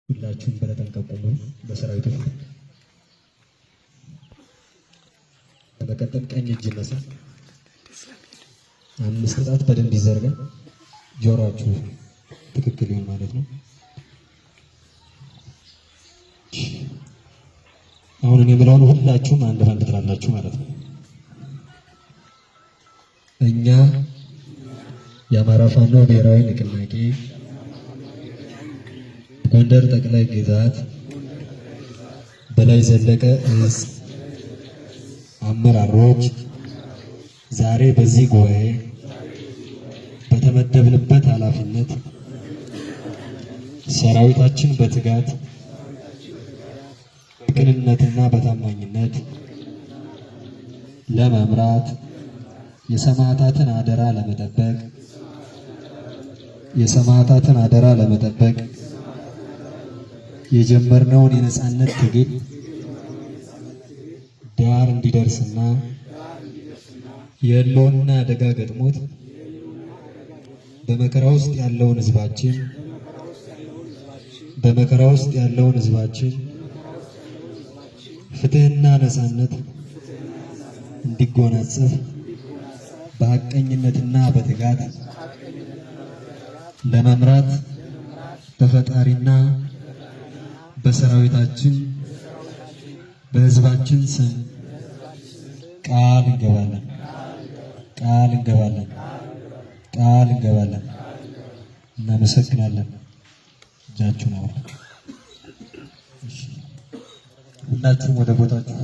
ሁላችሁም በተጠንቀቅ ቁሙ። በሰራዊቱ ፊት። በመቀጠል ቀኝ እጅ ይነሳ። አምስት ጣት በደንብ ይዘርጋ። ጆሮአችሁ ትክክል ይሁን ማለት ነው። አሁን እኔ የምለውን ሁላችሁም አንድ ባንድ ትላላችሁ ማለት ነው። እኛ የአማራ ፋኖ ብሔራዊ ንቅናቄ ጎንደር ጠቅላይ ግዛት በላይ ዘለቀ እዝ አመራሮች ዛሬ በዚህ ጉባኤ በተመደብንበት ኃላፊነት ሰራዊታችን በትጋት፣ በቅንነትና በታማኝነት ለመምራት፣ የሰማዕታትን አደራ ለመጠበቅ የሰማዕታትን አደራ ለመጠበቅ የጀመርነውን የነጻነት ትግል ዳር እንዲደርስና የህልውና አደጋ ገጥሞት በመከራ ውስጥ ያለውን ህዝባችን በመከራ ውስጥ ያለውን ህዝባችን ፍትህና ነጻነት እንዲጎናጸፍ በሐቀኝነትና በትጋት ለመምራት በፈጣሪና በሰራዊታችን በህዝባችን ስም ቃል እንገባለን፣ ቃል እንገባለን፣ ቃል እንገባለን። እናመሰግናለን። እጃችሁን አውርዱ። ሁላችሁም ወደ ቦታችሁ።